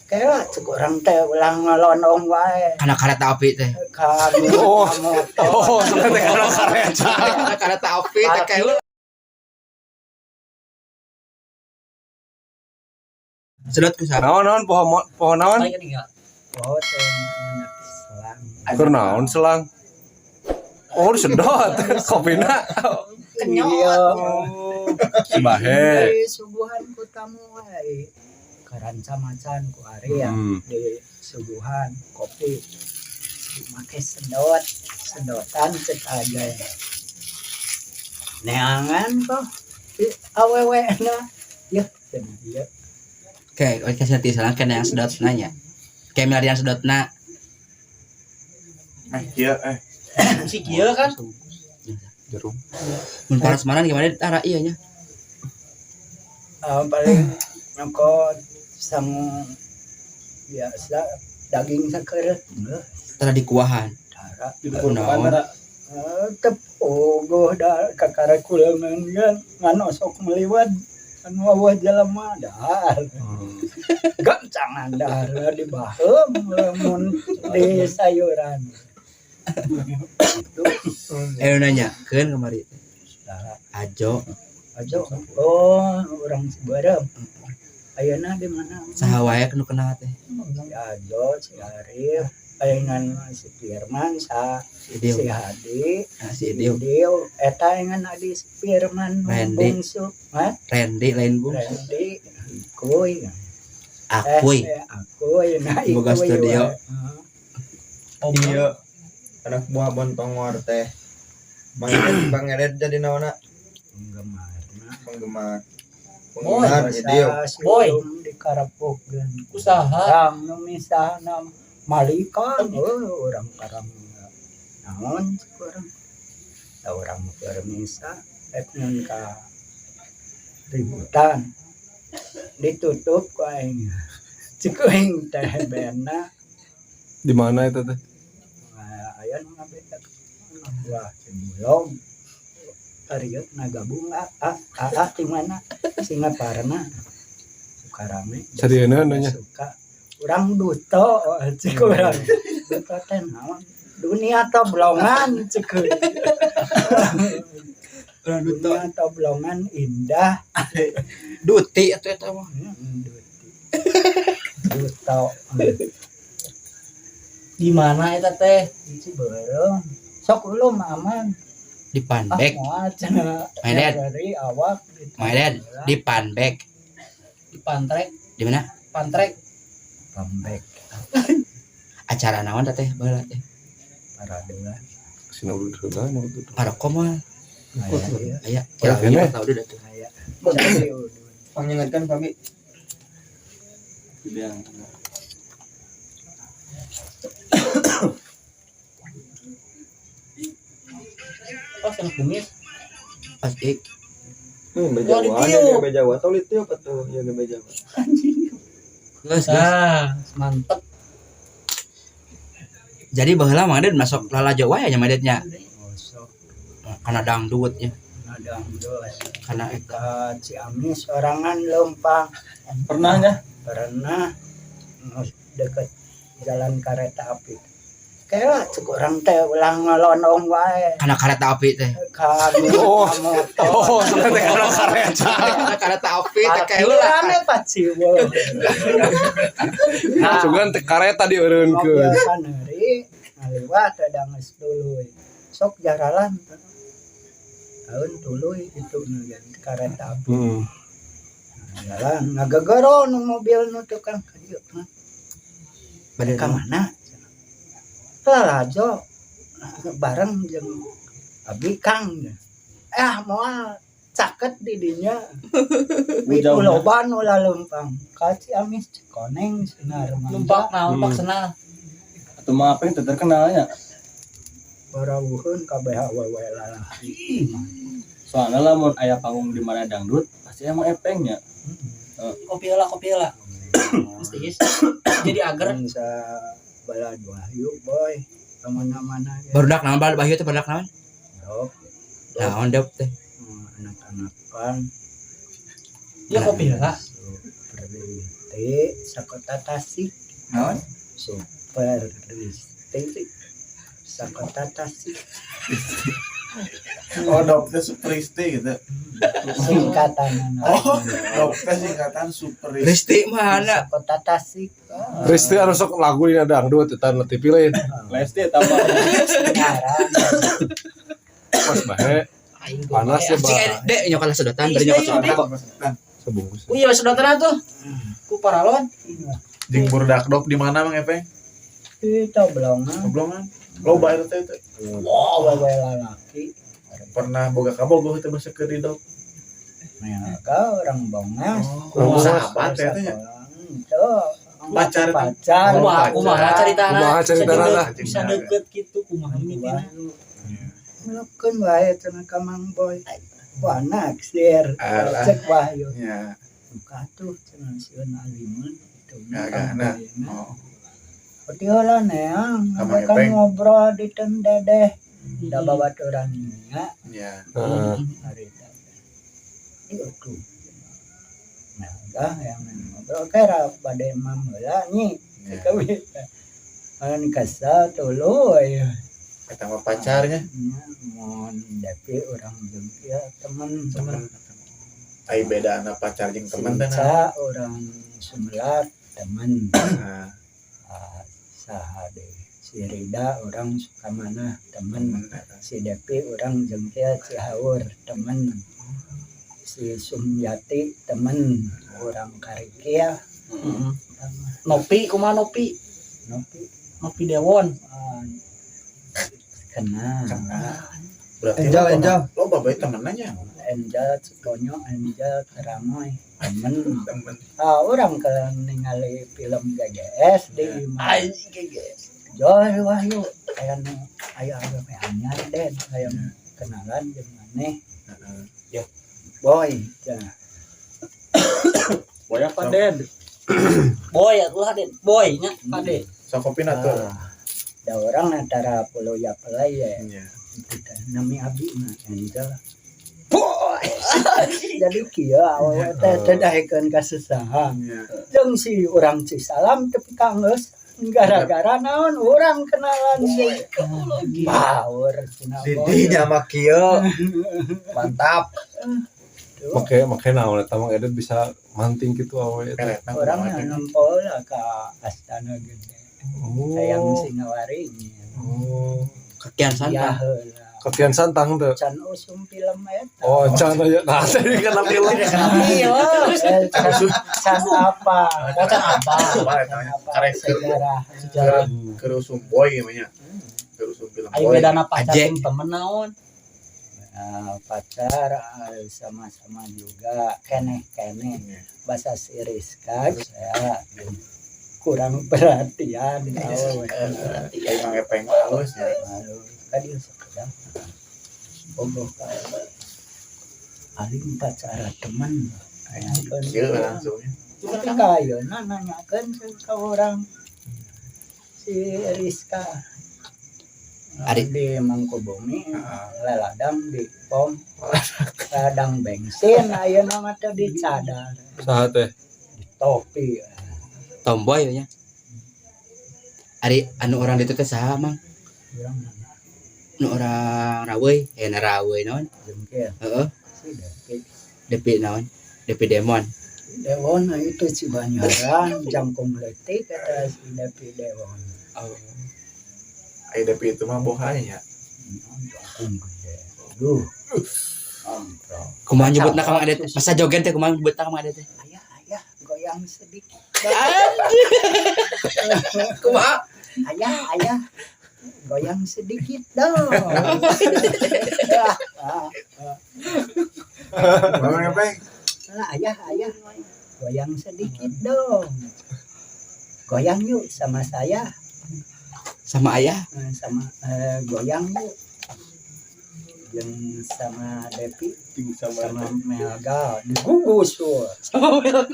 Kela cek urang teh ulah ngelonong wae. Kana kareta api teh. Ka Oh. motor. Oh, sampai teh kana kareta. Kana kareta api teh kayak sedot ku saha? Naon naon poho poho naon? Oh, teh anak selang. Keur naon selang? Oh, disedot kopina. Iya. Oh, si Bahe. Di suguhan ku tamu wae. Karanca macan ku Arya di suguhan kopi. Make sedot, sedotan cek aja. Neangan kok. Awewe na. Ya, cenah ieu. Oke, oke nanti selang kena yang sedot nanya. Kayak milarian sedotna. Eh, iya eh Si kieu kan. jeruk. Mun panas maran gimana tara iya nya. Ah, paling nyokot sangu biasa daging sakeureuh. Heuh, Tara dikuahan. tara. Kunaon? Eh, tep ogoh da kakara kulengan kan ngan osok meliwat anu wawah jelema dahar gancangan dahar di baheum lamun di sayuran. Eh nanya, keun kamari. Nah, Ajo, aja oh orang Ciberem ayeuna di mana? Saha wae nu kenal teh? Si Ajo, si Arif, ayeuna si Firman, sa Si Idiu. si Hadi. Ah, si Idiu. Idiu eta ngan Adi si Firman nu Randy. bungsu. Hah? Randy lain bung. Randy Ikuy. Akuy. Eh, akuy nah Boga Ikuy studio. wae. Heeh. Iya. Anak buah Bontongor teh. Bang Edet, Bang Edet jadi naonna? Penggemarna. Penggemar. Boy. Penggemar jadi Boy. Di Karapokeun. Usaha. Urang nu misahna malikan oh, urang karang naon cek urang. Da urang keur misah rek nyeun ka ributan. Ditutup ku aing. Cek aing teh bena. Di mana itu teh? Aya nu ngabeta wah cemulog. Tarieu nagabung ah ah ah, ah di mana Singaparna Sukarame. Sarieuna nanya. Suka urang duto cek urang duto teh naon dunia toblongan cek Urang duto. dunia toblongan indah. Duti atuh eta mah. Duti duto. Di mana eta teh? Di Ciberem sok ulum aman. Di Ah, Panbek. moal cenah. Medan. Dari awak gitu. Medan di Panbek. Di Pantrek, Di mana? Pantrek. Pambek. Acara naon teh baheula teh? Paradean. Sina udah heula mah tuh. Paroko mah Aya ieu. Aya. Aya Kira keneh. tahu udah tuh. Aya. Cari udun. Pangingatkan Fabi. Oh, sana kumis. Pas ik Bejawa, ditiup. ya bejawa atau litiup atuh ya bejawa. Geus geus. Ah, mantep. Jadi baheula mah Ded masuk lalajo wae nya Madetnya. Osok Kana dangdutnya, dangdut. Kana eta. Ka Ciamis sorangan leumpang. Pernahnya? Pernah deket jalan kereta api. Kela cek urang teh ulah ngelonong wae. Kana kareta api teh. Ka Oh. motor. Oh, sampai teh kana kareta. Kana kareta api teh kayak ulah. Parkiran eta ciwo. Nah, Cuman teh kareta mobil dieureunkeun. kaneuri ngaliwat ada geus tuluy. Sok jaralan. Tahun tuluy itu nu jadi kereta api. Jalan ngagegero nu mobil nu tukang ka dieu mah. Bade Ka mana? Lalajo bareng jeung abi Kang. Eh moal caket di dinya. Itu Jauhna. loba nu laleumpang. Ka Ciamis Cikoneng sinar Numpak naon Hmm. pak senal. Atau mah apa yang terkenalnya? Parawuheun kabeh awewe lalaki. Soalnya lamun aya panggung di mana dangdut, pasti emang epengnya. Kopi lah, kopi lah. Mesti is. Jadi agar Bangsa balad wahyu boy kemana-mana ya. Barudak naon balad Wahyu teh barudak naon? Dok, Naon dop teh? Anak-anakan Ya kopi lah. super. Risti sakota Tasik. Naon? Super Risti sakota Tasik. Oh, dop teh Super Risti gitu. Singkatan. Oh, dop teh singkatan Super Risti. Risti mana? Sakota Tasik. Oh. Risti anu sok lagu dina dangdut eta na TV lain. Lesti tambah. Sekarang Pas bahe Aing panas ya Cing bah. dek nyokot sedotan, bari nyokot sedotan. Sebungkus. Oh iya, sedotan tuh. Ku paralon. Jeung burdak dop di mana, Mang Epeng? Itu belongan. Ngoblongan. Loba eta teh teh. Wow, wewe lalaki. Pernah boga kabogoh teh basa keur di dop. Ya, kau orang Bongas. Oh, sahabat teh teh. Itu Pacar teh. pacar. Kumaha Pacar. kumaha caritana? Kumaha caritana Bisa lah. Bisa deket gitu kumaha mimitina. Melakukan wae cenah ka Mang Boy. Wah, naksir. Alah. Cek Wahyu. Ya. Buka tuh cenah sieun alimun itu. Gagahna. Oh. Heula neang, Sama kan Epeng. ngobrol di ten dedeh. Da babaturan nya Ya. Heeh. harita. Ieu tuh. Nah, dah yang ngobrol kira bade mam heula nyi. Ya. Kami kan kesal tuluy. Eta mah pacarnya. Nya mun Depi urang jeung ieu temen. Temen. Ai beda anak pacar jeung temen teh nah. Ica orang Sumelat temen. Nah, Ah, saha deui si Rida orang Sukamana temen. temen eta. Si Depi orang Jengkel Cihaur temen. Si Sumyati temen orang Karikil. Nopi kumaha Nopi? Nopi. Nopi Dewon. Ah, kenal. Kenal. Berarti Angel, loba- Angel. Loba bae temenna nya. Angel Cikonyo, Angel Keramoy temen. Temen. Ah, orang ke ningali film GGS di imah. Anjing GGS. Joy Wahyu aya nu aya aya we anyar den aya nu kenalan jeung maneh. Heeh. Boy cenah. Boy apa Den? Boy atuh Den. Boy nya kade. Sok kopi na tuh. Ah, da orang antara pulau Yapelai ya. Iya. Kita nami abi mah Angel. Boy. Jadi kieu awewe teh teu daekeun ka sasaha. Iya. Jeung si urang Cisalam tepi ka geus gara-gara naon urang kenalan jeung power cenah boy. Didinya mah kieu. Mantap. Tuh. Make make naon eta Mang Edet bisa manting gitu awe eta. Peretna Orang kumaha teh. nempo lah ke Astana Gede. Oh. Sayang Singawaringin. Oh. Kekian Ya santang. heula. Kekian santang teh. Can usum film eta. Oh, can aja. Nah, tadi kana film. Iya. Eh, can, can apa? Oh, can apa? Apa eta Can nya? apa? Karek keur Sejarah. Sejarah. keur usum boy namanya. Keur usum film Aing boy. bedana pacar Aje. jeung temen naon? Nah, pacar sama-sama juga keneh-keneh Iya. bahasa si Rizka saya kurang perhatian tahu. Ai Mang Epeng mah halus ya. Lalu kan dia sekedar bogoh ka paling pacar teman. Kieu langsungnya. Tapi kayeuna nanyakeun ka urang si Rizka. Ari. Di Mangkubumi leladang di pom ladang bensin ayeuna mah teh dicadar Saha teh? di topi. Tomboy nya. Ari anu orang ditu teh saha Mang? Urang nanya Nu orang raweuy, eh na raweuy naon? jengkel Heeh, si Depi. Depi naon? Depi Demon. Dewon itu Cibanyaran jangkung leutik kata si Depi Dewon. Oh. Ai Depi itu mah bohai nya. Jangkung gede. Duh. Ampro. Kumaha nyebutna ka Mang Edet? Masa joget teh kumaha nyebutna ka Mang Edet teh? Ayah, ayah, goyang sedikit. Kumaha? Ayah, ayah, goyang sedikit dong. Ah, Mang Epeng. ah, ayah, ayah, goyang sedikit dong. Goyang yuk sama saya. Sama ayah. Sama goyang yuk. Yang sama Depi, Sama sama Melga, digugus tuh. Sama Mel.